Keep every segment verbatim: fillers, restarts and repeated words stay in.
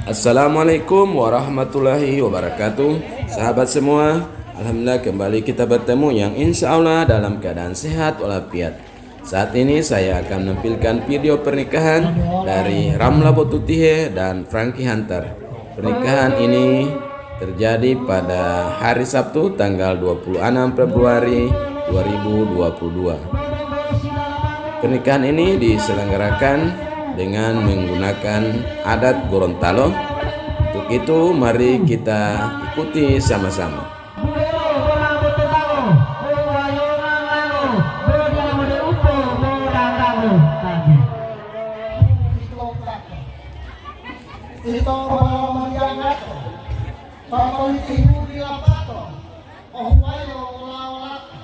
Assalamualaikum warahmatullahi wabarakatuh. Sahabat semua, alhamdulillah kembali kita bertemu yang insya Allah dalam keadaan sehat walafiat. Saat ini saya akan menampilkan video pernikahan dari Ramla Botutihe dan Frankie Hunter. Pernikahan ini terjadi pada hari Sabtu tanggal dua puluh enam Februari dua ribu dua puluh dua. Pernikahan ini diselenggarakan dengan menggunakan adat Gorontalo. Untuk itu, mari kita ikuti sama-sama. Ito, ohuwayo ola-olato,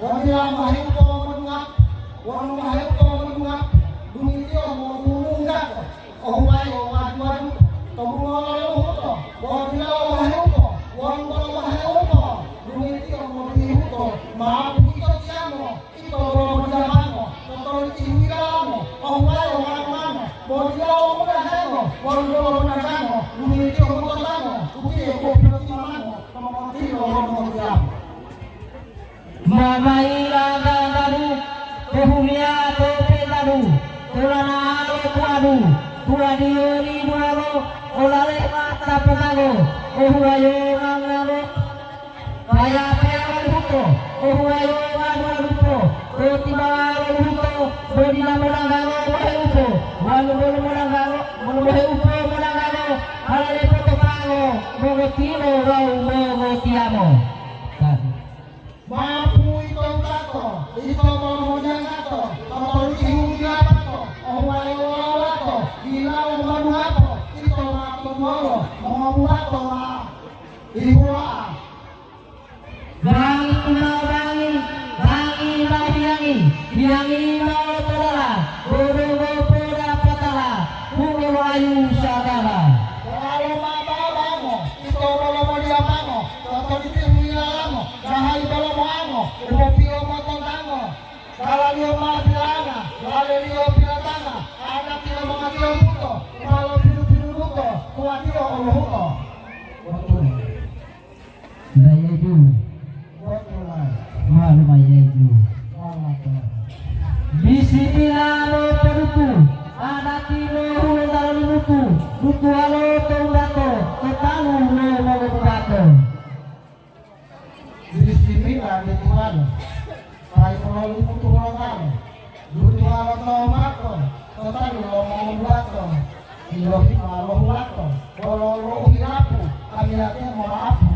wonu dila mohelupo modungapu, wonu mohelupo modungapu, dungitiyo modungunggato, ohuwayo wadu-wadu, to bungolo lohuto, wonu dila mohelupo, wonu bolo mohelupo, dungitiyo mobihuto, ma buito tiyamo, ito bolo modiyamango, totoliti huyilalango, ohuwayo mano-mano, bo dila modahango, wonu bolo modahango, dungitiyo mototango, utiye u pilotimamango. Mamaila gagadu, to huliya to petadu, to lana'a lo tuadu, tuadiyo diduwalo, olale mata potago, ohuwayo ngangalo, paya-paya lo luhuto, ohuwayo ngadu-ngadupo, to tibawa lo luhuto, bo dila monanggalo moheupo, wonu bolo monanggalo, bolo moheupo monanggalo, halale potopango, mongotilo wawu mongotiyamo. Mapu ito wutato, ito bolo mojangato, totolihu dilapato, ohuwayo wolawato, hilawo maduhato, ito ma toduwolo, mongobuwato ma ihuwa'a. Bangi mao bangi, bangi mao hiyangi, hiyangi mao tolala, bodo mao podapatala, hungo lo ayu sagala. Lalo ma babango, ito bolo modiyamango, totolitihu yilalango, dahayi bolo moango, umopiyo motontango. Kalaliyo ma pilanga, laleliyo pilatanga, adati lo mongatiyo buto, ma lo pilu-piluduto, kuwatiyo oluhuto. Botul. Nda yeju. Botul, Mas. Malu ma yeju. Malu, Mas. Bisimila lo podutu, adati lo hulontalo limutu, dutuwalo to udato, to talu lo mongobuwato. Bisimila dutuwalo, payi polo limutu hulontalo, dutuwalo to mato, to talu lo mongobuwato, ilohima lo huwato, wolo lo uhilapu, amiyatiya mola'apu.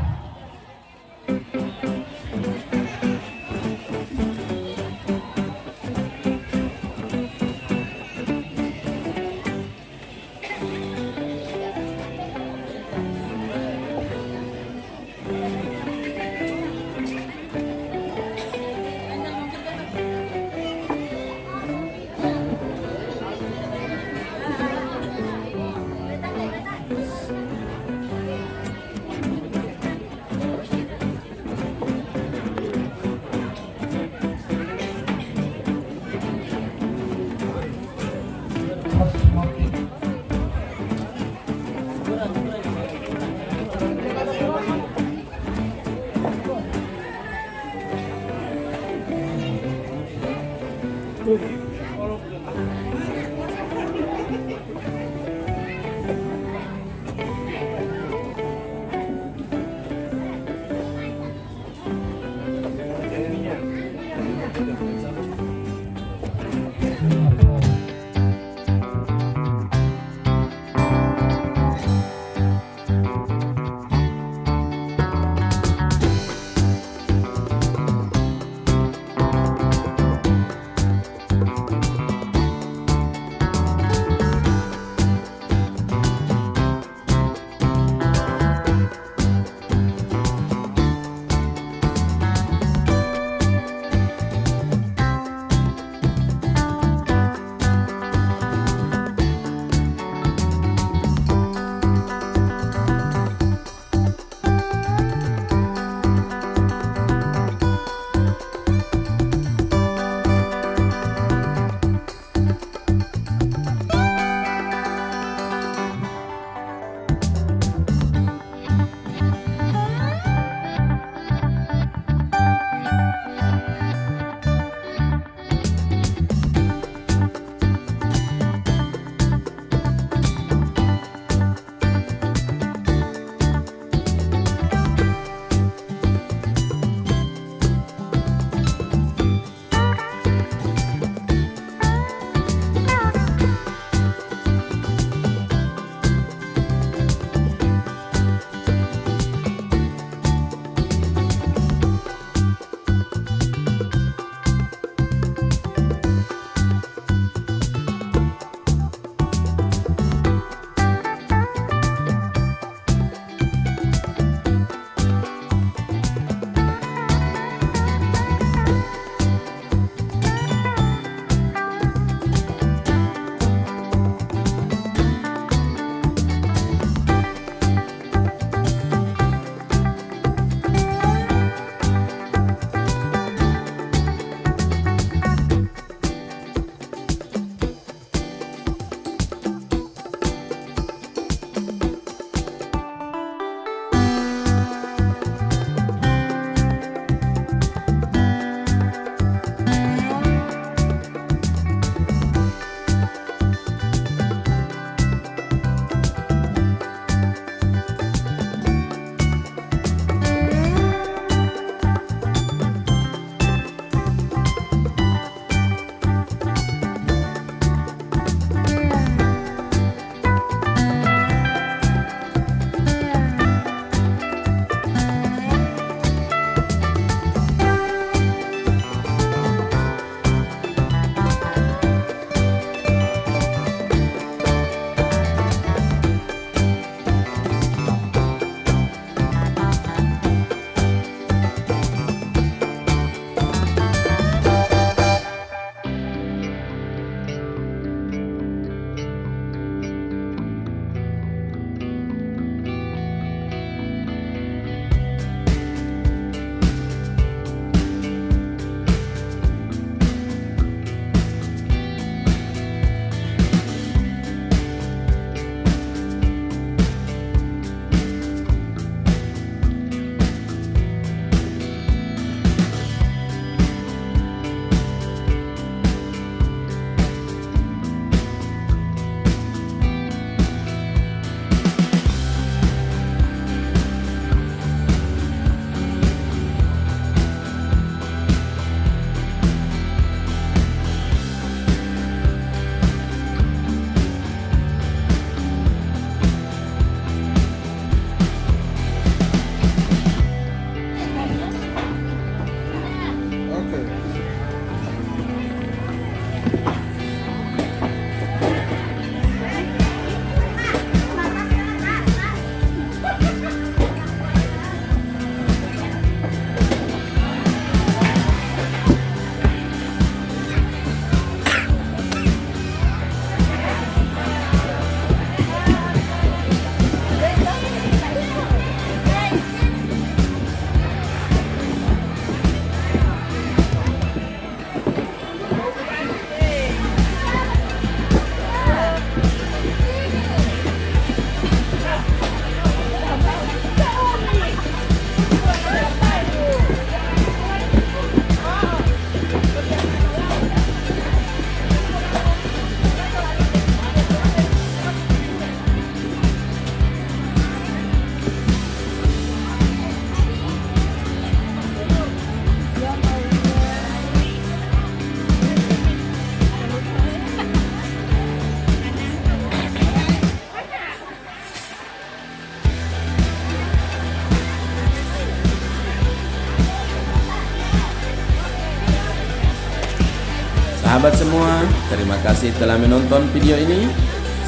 Sahabat semua, terima kasih telah menonton video ini.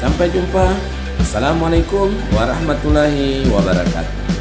Sampai jumpa. Assalamualaikum warahmatullahi wabarakatuh.